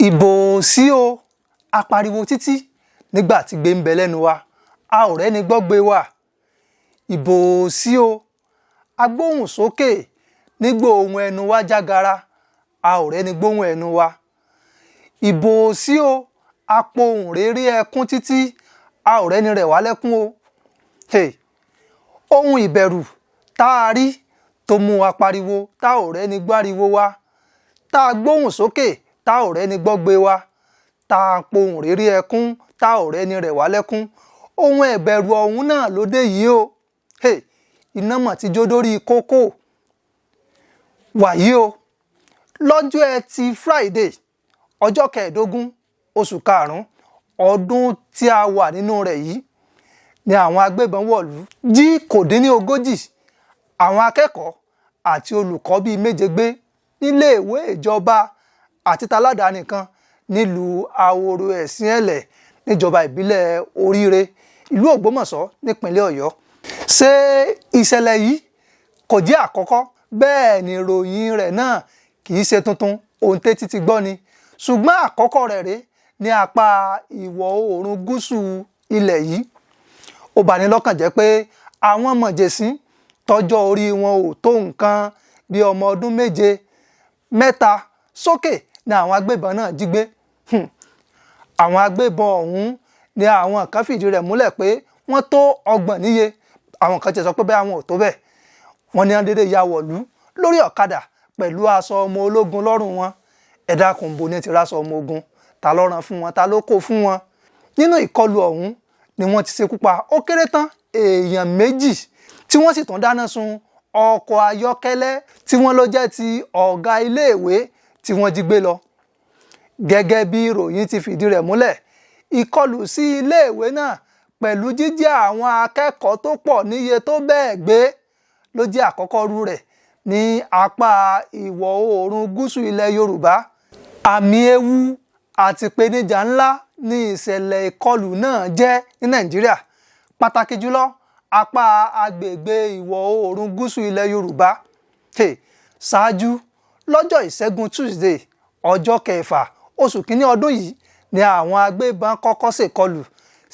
Ìbò ò sí o, a pariwo títí nígbà tí gbé ń bẹ lẹ́nu wa, a ò rẹ́ni gbọ́ gbé wa. Ìbò ò sí o, a gbóhùn sókè nígbà ohùn ẹnu wa jágara, a ò rẹ́ni gbóhùn ẹnu wa. Ìbò ò sí o, a pohùn réré ẹkún títí, a ò rẹ́ni rẹ̀ wá lẹ́kún o. Hey, ohun ìbẹ̀rù tá a rí tó mú wa pariwo tá ò rẹ́ni gbáriwo wa, tá a gbóhùn sókè tá ò rẹ́ni gbọ́gbe wa, tá a pohùn réré ẹkún tá ò rẹ́ni rẹ̀ wá lẹ́kún, ohun ìbẹ̀rù ọ̀hún náà ló dé yìí o. Hey, iná mọ̀ ti jó dórí kókó. Wàyí o, lọ́jọ́ Ẹtì Friday, ọjọ́ 15 oṣù karùn-ún ọdún tí a wà nínú rẹ̀ yìí ni àwọn agbébọn wọ̀lú jí kò dín ní 40 àwọn akẹ́kọ̀ọ́ àti olùkọ́ bíi 7 gbé níléèwé ìjọba àti taládàáni kan nílùú Ahoro Ẹ̀sìn Ẹ̀lẹ̀ níjọba ìbílẹ̀ Oríire, ìlú Ògbómọ̀ṣọ́, nípínlẹ̀ Ọ̀yọ́. Ṣé ìṣẹ̀lẹ̀ yìí kò jẹ́ àkọ́kọ́? Bẹ́ẹ̀ ni, ìròyìn rẹ̀ náà kì í ṣe tuntun, ohun tẹ́tí ti gbọ́ ni, ṣùgbọ́n àkọ́kọ́ rẹ̀ rèé ní apá ìwọ̀ oòrùn gúúsù ilẹ̀ yìí. Ó bani lọ́kàn jẹ́ pé àwọn mọ̀jẹ̀sín tọ́jọ́ orí wọn ò tó nǹkan bí ọmọ ọdún 7, 3 sókè ni àwọn agbébọn náà jí gbé. Àwọn agbébọn ọ̀hún ni àwọn kan fìdí rẹ̀ múlẹ̀ pé wọ́n tó 30 níye. Àwọn kan ti sọ pé bẹ́ẹ̀ àwọn ò tó bẹ́ẹ̀. Wọ́n ní wọ́n dédé ya wọ̀lú lórí ọ̀kadà pẹ̀lú aṣọ ọmọ ológun lọ́rùn wọn. Ẹ dákun, bo ní ti ráṣọ ọmọ ogun? Ta ló rán fún wọn? Ta ló kó fún wọn? Nínú ìkọlù ọ̀hún ni wọ́n ti ṣekú pa ó kéré tán èèyàn 2, tí wọ́n sì tún dáná sun ọkọ̀ ayọ́kẹ́lẹ́ tí wọ́n ló jẹ́ ti ọ̀gá iléèwé tí wọ́n jí gbé lọ. Gẹ́gẹ́ bí ìròyìn ti fìdí rẹ̀ múlẹ̀, ìkọlù sí iléèwé náà pẹ̀lú jíjí àwọn akẹ́kọ̀ọ́ tó pọ̀ níye tó bẹ́ẹ̀ gbé ló jẹ́ àkọ́kọ́ rú rẹ̀ ní apá ìwọ̀ oòrùn gúúsù ilẹ̀ Yorùbá. Àmì ewu àti ìpèníjà ńlá ní ìṣẹ̀lẹ̀ ìkọlù náà jẹ́ ní Nàìjíríà, pàtàkì jùlọ apá agbègbè ìwọ̀ oòrùn gúúsù ilẹ̀ Yorùbá. Ṣáájú, lọ́jọ́ Ìṣẹ́gun Tuesday, ọjọ́ 6 oṣù 1 ọdún yìí ni àwọn agbébọn kọ́kọ́ ṣèkọlù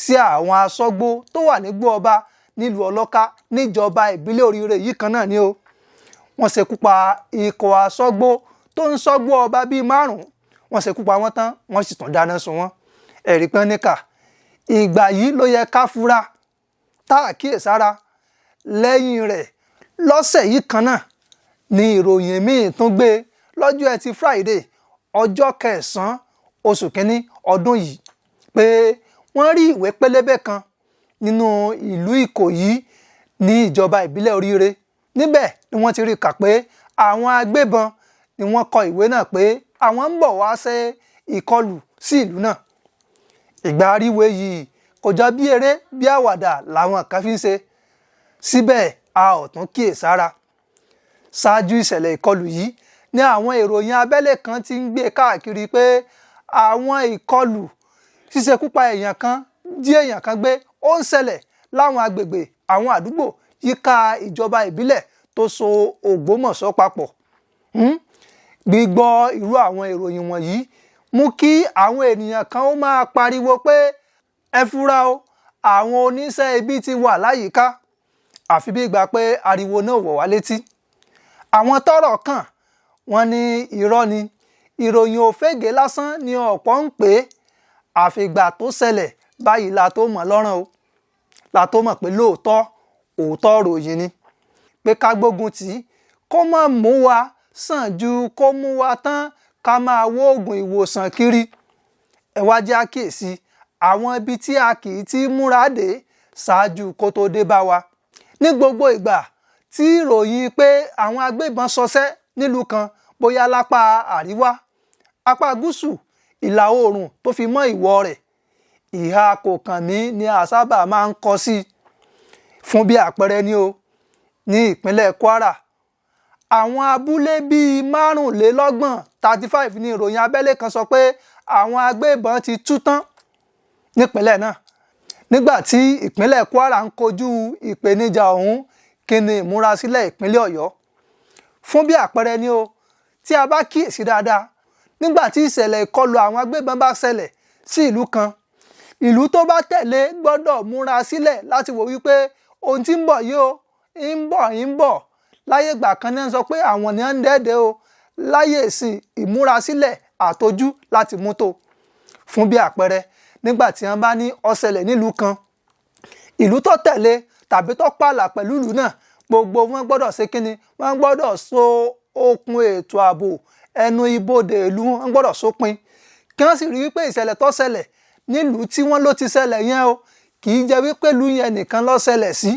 sí àwọn aṣọ́gbó tó wà nígbó ọba nílùú Ọlọ́ká níjọba ìbílẹ̀ Oríire yìí kan náà ni o. Wọ́n ṣekú pa ikọ̀ aṣọ́gbó tó ń ṣọ́gbó ọba bíi 5. Wọ́n ṣekú pa wọ́n tán, wọ́n sì tún dáná sun wọ́n. Ẹ̀rí pọ́n níkà. Ìgbà yìí ló yẹ ká fura tá a kíyèsára. Lẹ́yìn rẹ̀, lọ́sẹ̀ yìí kan náà ni ìròyìn míì tún gbé lọ́jọ́ Ẹtì Friday, ọjọ́ 9 oṣù 1 ọdún yìí, pé wọ́n rí ìwé pélébé kan nínú ìlú Ìkòyí ní ìjọba ìbílẹ̀ Oríire. Níbẹ̀ ni wọ́n ti rí kà pé àwọn agbébọn ni wọ́n kọ ìwé náà pé àwọn ń bọ̀ wá ṣe ìkọlù sí ìlú náà. Ìgbà àríwé yìí kò jọ bí eré bí àwàdà làwọn kan fi ń ṣe, síbẹ̀ a ò tún kíyèsára. Ṣáájú ìṣẹ̀lẹ̀ ìkọlù yìí ni àwọn ìròyìn abẹ́lé kan ti ń gbé káàkiri pé àwọn ìkọlù ṣíṣekúpa èèyàn kan, jí èèyàn kan gbé ó ń ṣẹlẹ̀ láwọn agbègbè àwọn àdúgbò yíká ìjọba ìbílẹ̀ tó so Ògbómọ̀ṣọ́ papọ̀. Gbígbọ́ irú àwọn ìròyìn wọ̀nyí mú kí àwọn ènìyàn kan ó máa pariwo pé ẹ fura o, àwọn oníṣẹ́ ibi ti wà láyìíká, àfi bí ìgbà pé ariwo náà wọ̀ wá létí. Àwọn tọ́rọ̀ kàn wọ́n ní irọ́ ni, ìròyìn òfégè lásán ni ọ̀pọ̀ ń pè é, àfìgbà tó ṣẹlẹ̀ báyìí la tó mọ̀ lọ́rùn o, la tó mọ̀ pé lóòótọ́ òótọ́ ròyìn ni. Pé ká gbógun tì í kó má mú wa sàn ju kó mú wa tán ká máa wó oògùn ìwòsàn kiri. Ẹ wá jẹ́ àkíyèsí àwọn ibi tí a kì í ti múra dé ṣáájú kó tó dé bá wa. Ní gbogbo ìgbà tí ìròyìn pé àwọn agbébọn ṣọṣẹ́ nílùú kan, bóyá lápá àríwá, apá gúúsù, ìlà oòrùn tó fi mọ́ ìwọ̀ rẹ̀, ìhà kò kàn mí ni a sábà máa ń kọ sí. Fún bí àpẹẹrẹ ni o, ní ìpínlẹ̀ Kwara, àwọn abúlé bíi 35, 35, ní ìròyìn abẹ́lé kan sọ pé àwọn agbébọn ti tú tán nípínlẹ̀ náà. Nígbà tí ìpínlẹ̀ Kwara ń kojú ìpèníjà ọ̀hún, kí ni ìmúrasílẹ̀ ìpínlẹ̀ Ọ̀yọ́? Fún bí àpẹẹrẹ ni o, tí a bá kíyèsí dáadáa Nígbà tí ìṣẹ̀lẹ̀ ìkọlù àwọn agbébọn bá ṣẹlẹ̀ sí ìlú kan, ìlú tó bá tẹ̀lé gbọ́dọ̀ múra sílẹ̀ láti wò wípé ohun tí ń bọ̀ yìí o, ń bọ̀ ń bọ̀. Láyé ìgbà kan náà sọ pé àwọn ni ń dẹ́dẹ́ o. Láyé ìsìn, ìmúrasílẹ̀ àtọjú láti mú tó. Fún bí àpẹẹrẹ, nígbà tí wọ́n bá ní ó ṣẹlẹ̀ nílùú kan, ìlú tó tẹ̀lé tàbí tó pààlà pẹ̀lú ìlú náà, gbogbo wọn gbọ́dọ̀ ṣe kínni, wọ́n gbọ́dọ̀ so okùn ètò ààbò ẹnu ibodè ìlú, wọ́n gbọ́dọ̀ sópin, kí wọ́n sì rí wípé ìṣẹ̀lẹ̀ tó ṣẹlẹ̀ nílùú tí wọ́n ló ti ṣẹlẹ̀ yẹn o, kì í jẹ́ wípé ìlú yẹn nìkan ló ṣẹlẹ̀ sí.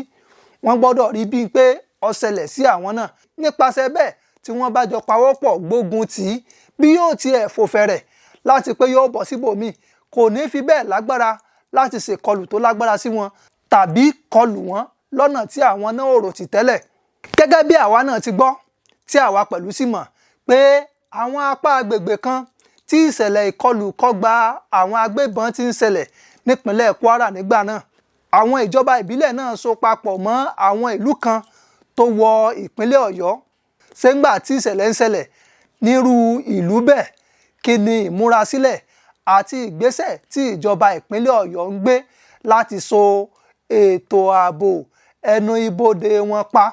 Wọ́n gbọ́dọ̀ rí bíi pé ó ṣẹlẹ̀ sí àwọn náà. Nípasẹ̀ bẹ́ẹ̀, tí wọ́n bá jọ pawọ́pọ̀ gbógun tì í, bí yóò tiẹ̀ fò fẹ̀rẹ̀ láti pé yóò bọ̀ síbòmíì, kò ní fi bẹ́ẹ̀ lágbára láti ṣèkọlù tó lágbára sí wọn tàbí kọlù wọn lọ́nà tí àwọn náà ò rò tì tẹ́lẹ̀. Gẹ́gẹ́ bí àwa náà ti gbọ́, tí àwa pẹ̀lú sì mọ̀ pé àwọn apá agbègbè kan tí ìṣẹ̀lẹ̀ ìkọlù kọgbà àwọn agbébọn ti ń ṣẹlẹ̀ nípínlẹ̀ Kwara nígbà náà, àwọn ìjọba ìbílẹ̀ náà so papọ̀ mọ́ àwọn ìlú kan tó wọ ìpínlẹ̀ Ọ̀yọ́. Ṣéǹgbà tí ìṣẹ̀lẹ̀ ń ṣẹlẹ̀ nírú ìlú bẹ́ẹ̀, kí ni ìmúrasílẹ̀ àti ìgbésẹ̀ tí ìjọba ìpínlẹ̀ Ọ̀yọ́ ń gbé láti so ètò ààbò ẹnu ibodè wọn pa?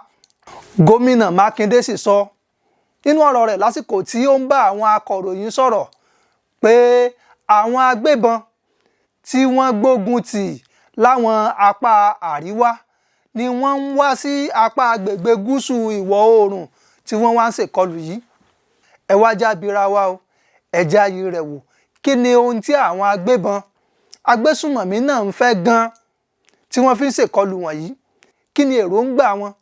Gómìnà Mákindé sì sọ nínú ọ̀rọ̀ rẹ̀ lásìkò tí ó ń bá àwọn akọ̀ròyìn sọ̀rọ̀ pé àwọn agbébọn tí wọ́n gbógun tì láwọn apá àríwá ni wọ́n ń wá sí apá agbègbè gúúsù ìwọ̀ oòrùn tí wọ́n wá ń ṣèkọlù yìí. Ẹ wá já bira wa o, ẹ já yí rẹ̀ wò. Kí ni ohun tí àwọn agbébọn agbésùmọ̀mí náà ń fẹ́ gan tí wọ́n fi ń ṣèkọlù wọ̀nyí? Kí ni èròǹgbà wọn?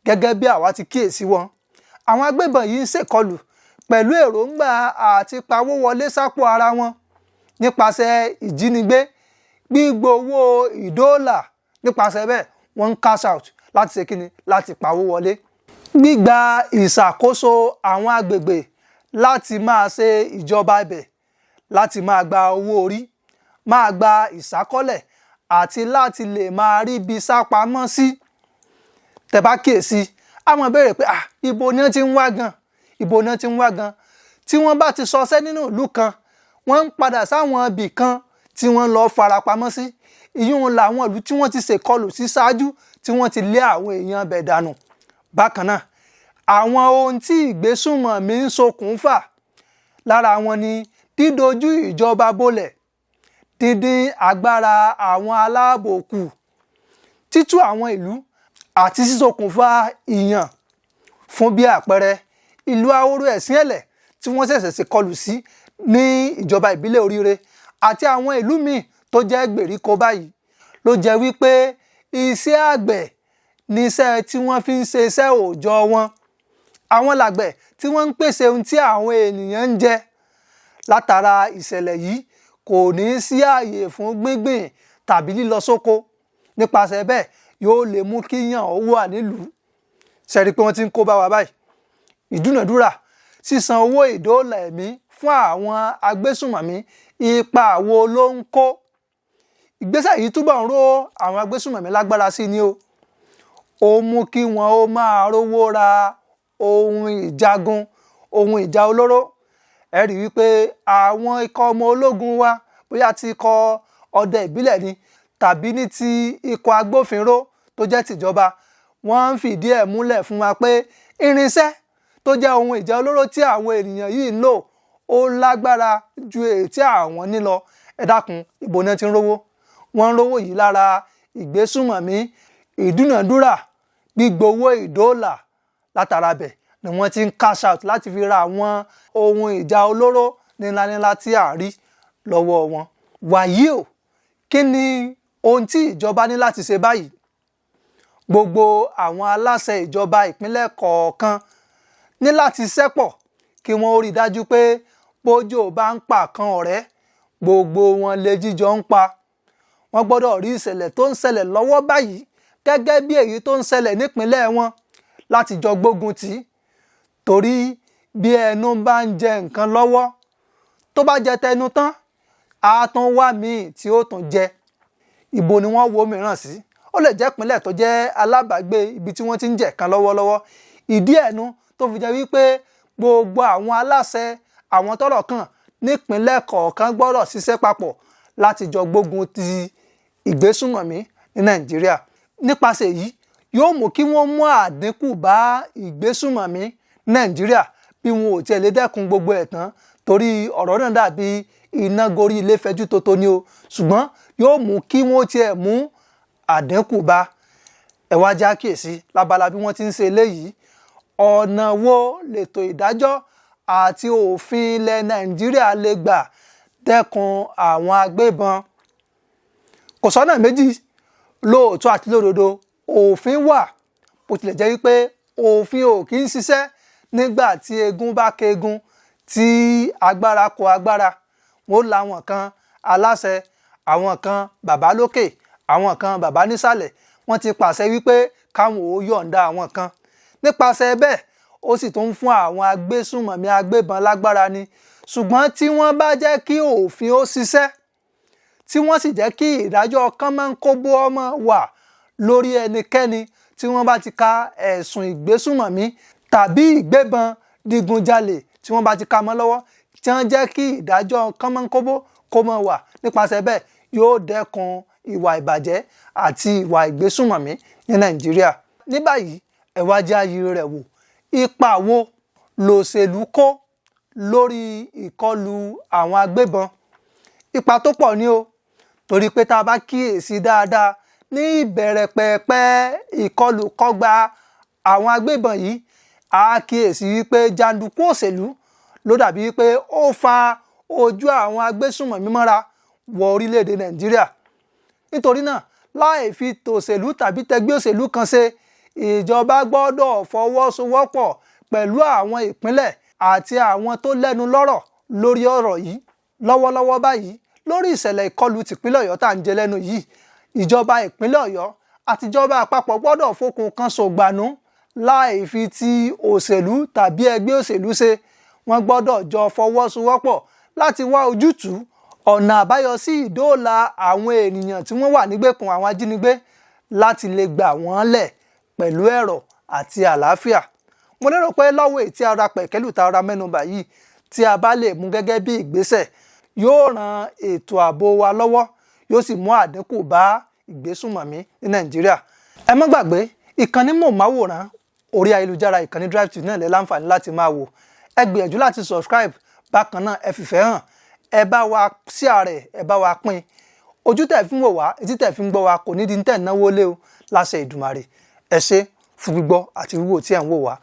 Gẹ́gẹ́ bí àwa ti kíyèsí wọn, àwọn agbébọn yìí ń ṣèkọlù pẹ̀lú èròǹgbà àti pawó wọlé sápò ara wọn nípasẹ̀ ìjínigbé, gbígbówó ìdóòlà. Nípasẹ̀ bẹ́ẹ̀, wọ́n ń cash out láti ṣe kíni, láti pawó wọlé, gbígba ìṣàkóso àwọn agbègbè láti máa ṣe ìjọba ibẹ̀, láti máa gba owó orí, máa gba ìsákọ́lẹ̀ àti láti lè máa ríbi sápamọ́ sí. Tẹ́ bá kíyèsí, a máa béèrè pé ibo ni wọ́n ti ń wá gan, ibo ni wọ́n ti ń wá gan? Tí wọ́n bá ti ṣọṣẹ́ nínú ìlú kan, wọ́n ń padà sáwọn ibì kan tí wọ́n lọ farapamọ́ sí. Ìyún làwọn ìlú tí wọ́n ti ṣèkọlù sí ṣáájú, tí wọ́n ti lé àwọn èèyàn bẹ̀ dànù. Bákan náà, àwọn ohun tí ìgbésùnmọ̀mí ń ṣokùnfà lára wọn ni dídojú ìjọba bolẹ̀, dídín agbára àwọn aláàbò kù, títú àwọn ìlú àti sísokùnfà ìyàn. Fún bí àpẹẹrẹ, ìlú Ahoro Ẹ̀sìn Ẹ̀lẹ̀ tí wọ́n ṣẹ̀ṣẹ̀ ṣèkọlù sí ní ìjọba ìbílẹ̀ Oríire àti àwọn ìlú míì tó jẹ́ gbèríko báyìí, ló jẹ́ wípé iṣẹ́ àgbẹ̀ ní iṣẹ́ tí wọ́n fi ń ṣe iṣẹ́ òòjọ́ wọn. Àwọn làgbẹ̀ tí wọ́n ń pèsè ohun tí àwọn ènìyàn ń jẹ. Látara ìṣẹ̀lẹ̀ yìí, kò ní sí ààyè fún gbíngbìn tàbí lílọ sóko. Nípasẹ̀ bẹ́ẹ̀, yóò lè mú kíyàn ó wà nílùú. Ṣe rí pé wọ́n ti ń kó bá wa báyìí? Ìdúnàdúrà sísan owó ìdóòlà ẹ̀mí fún àwọn agbésùnmọ̀mí, ipa wo ló ń kó? Ìgbésẹ̀ yìí túbọ̀ ń ró àwọn agbésùnmọ̀mí lágbára sí ni o. Ó mú kí wọn ó máa rówó ra ohun ìjagun, ohun ìjà olóró. Ẹ rí wípé àwọn ikọ̀ ọmọ ológun wa, bóyá ti ikọ̀ ọdẹ ìbílẹ̀ ni tàbí ní ti ikọ̀ agbófinró tó jẹ́ tìjọba, wọ́n ń fìdí ẹ̀ múlẹ̀ fún wa pé irinṣẹ́ tó jẹ́ ohun ìjà olóró tí àwọn ènìyàn yìí ń lò, ó lágbára ju èyí tí àwọn ní lọ. Ẹ dákun, ibo náà ti ń rówó? Wọ́n ń rówó yìí lára ìgbésùnmọ̀mí, ìdúnàdúrà, gbígbówó ìdóòlà. Látara bẹ̀ ni wọ́n ti ń cash out láti fi ra àwọn ohun ìjà olóró níláńlá tí à ń rí lọ́wọ́ wọn. Wàyí o, kí ni ohun tí ìjọba ní láti ṣe báyìí? Gbogbo àwọn aláṣẹ ìjọba ìpínlẹ̀ kọ̀ọ̀kan ní láti ṣẹ́pọ̀ kí wọ́n ó rí i dájú pé bójò bá ń pa kan ọ̀rẹ́, gbogbo wọn lè jíjọ ń pa. Wọ́n gbọ́dọ̀ rí ìṣẹ̀lẹ̀ tó ń ṣẹlẹ̀ lọ́wọ́ báyìí gẹ́gẹ́ bí èyí tó ń ṣẹlẹ̀ nípínlẹ̀ wọn láti jọ gbógun tì í, torí bí ẹnu bá ń jẹ nǹkan lọ́wọ́, tó bá jẹ tẹnu tán, á tún wá míì tí ó tún jẹ. Ibo ni wọ́n wo mìíràn sí? Ó lè jẹ́ ìpínlẹ̀ tó jẹ́ alábàágbé ibi tí wọ́n ti ń jẹ kan lọ́wọ́lọ́wọ́. Ìdí ẹ̀nu tó fi jẹ́ wípé gbogbo àwọn aláṣẹ Àwọn tọ́rọ̀ kàn nípínlẹ̀ kọ̀ọ̀kan gbọ́dọ̀ ṣiṣẹ́ papọ̀ láti jọ gbógun ti ìgbésùnmọ̀mí ní Nàìjíríà. Nípasẹ̀ èyí, yóò mú kí wọ́n mú àdínkù bá ìgbésùnmọ̀mí Nàìjíríà, bí wọn ò tiẹ̀ lè dẹ́kun gbogbo ẹ̀ tán, torí ọ̀rọ̀ náà dàbí iná gorí ilé fẹjú tótó ni o, ṣùgbọ́n yóò mú kí wọ́n tiẹ̀ mú àdínkù bá. Ẹ wá já kíyèsí lábala bí wọ́n ti ń ṣe eléyìí. Ọ̀nà wo lètò ìdájọ́ àti òfin ilẹ̀ Nàìjíríà lè gbà dẹ́kun àwọn agbébọn? Kò sọ́nà méjì, lóòótọ́ àti lódodo, òfin wà, bó tilẹ̀ jẹ́ wípé òfin ò kì í ṣiṣẹ́ nígbà tí egun bá kegun, tí agbára kò agbára. Wọ́n láwọn kan aláṣẹ, àwọn kan bàbá lókè, àwọn kan bàbá nísàlẹ̀, wọ́n ti pàṣẹ wípé káwọn ò yọ̀ǹda àwọn kan. Nípasẹ̀ bẹ́ẹ̀, ó sì tún ń fún àwọn agbésùnmọ̀mí agbébọn lágbára ni. Ṣùgbọ́n tí wọ́n bá jẹ́ kí òfin ó ṣiṣẹ́, tí wọ́n sì jẹ́ kí ìdájọ́ kánmọ́nkóbó ọmọ wà lórí ẹnikẹ́ni tí wọ́n bá ti ka ẹ̀sùn ìgbésùnmọ̀mí tàbí ìgbébọn digunjalè, tí wọ́n bá ti ka mọ́ lọ́wọ́, tí wọ́n jẹ́ kí ìdájọ́ kánmọ́nkóbó kó mọ́ wà, nípasẹ̀ bẹ́ẹ̀ yóò dẹ́kun ìwà ìbàjẹ́ àti ìwà ìgbésùnmọ̀mí ní Nàìjíríà. Ní báyìí, ẹ wá jẹ́ ayé rẹ̀ wò. Ipa wo lòṣèlú kó lórí ìkọlù àwọn agbébọn? Ipa tó pọ̀ ni o, torí pé tá a bá kíyèsí dáadáa ní ìbẹ̀rẹ̀ pẹ̀pẹ̀ ìkọlù kọgbà àwọn agbébọn yìí, a kíyèsí wípé jàǹdùkú òṣèlú ló dàbí wípé ó fa ojú àwọn agbésùnmọ̀mí mọ́ra wọ orílẹ̀-èdè Nàìjíríà. Nítorí náà, láì fi tòṣèlú tàbí tẹgbẹ́ òṣèlú kan ṣe, ìjọba gbọ́dọ̀ fọwọ́sowọ́pọ̀ pẹ̀lú àwọn ìpínlẹ̀ àti àwọn tó lẹ́nu lọ́rọ̀ lórí ọ̀rọ̀ yìí. Lọ́wọ́lọ́wọ́ báyìí, lórí ìṣẹ̀lẹ̀ ìkọlù tìpínlẹ̀ Ọ̀yọ́ tá à ń jẹ lẹ́nu yìí, ìjọba ìpínlẹ̀ Ọ̀yọ́ àtijọba àpapọ̀ gbọ́dọ̀ fokùn kan sògbànú láì fi ti òṣèlú tàbí ẹgbẹ́ òṣèlú ṣe. Wọ́n gbọ́dọ̀ jọ fọwọ́sowọ́pọ̀ láti wá ojútùú ọ̀nà àbáyọ sí ìdóòlà àwọn ènìyàn tí wọ́n wà nígbèkùn àwọn ajínigbé, láti lè gbà wọ́n lẹ̀ pẹ̀lú ẹ̀rọ̀ àti àlàáfíà. Mo lérò pé lọ́wọ́ èyí tí ara pẹ̀kẹ́lù tá ara mẹ́nubà yìí, tí a bá lè mú gẹ́gẹ́ bí ìgbésẹ̀, yóò ran ètò ààbò wa lọ́wọ́, yóò sì mú àdínkù bá ìgbésùnmọ̀mí ní Nàìjíríà. Ẹ má gbàgbé, ìkànnì mọ̀máwòrán orí ayélujára, ìkànnì Drive TV náà lè láǹfààní láti máa wò. Ẹ gbìyànjú láti subscribe. Bákan náà, ẹ fìfẹ́ hàn, ẹ bá wa share rẹ̀, ẹ bá wa pín. Ojú tẹ̀ fi ń wò wá, etí tẹ̀ fi ń gbọ́ wa kò ní di tẹ̀ náwó lé o, láṣẹ Ìdùmarè. Ẹ ṣé fún gbígbọ́ àti wíwò tí ẹ̀ ń wò wá.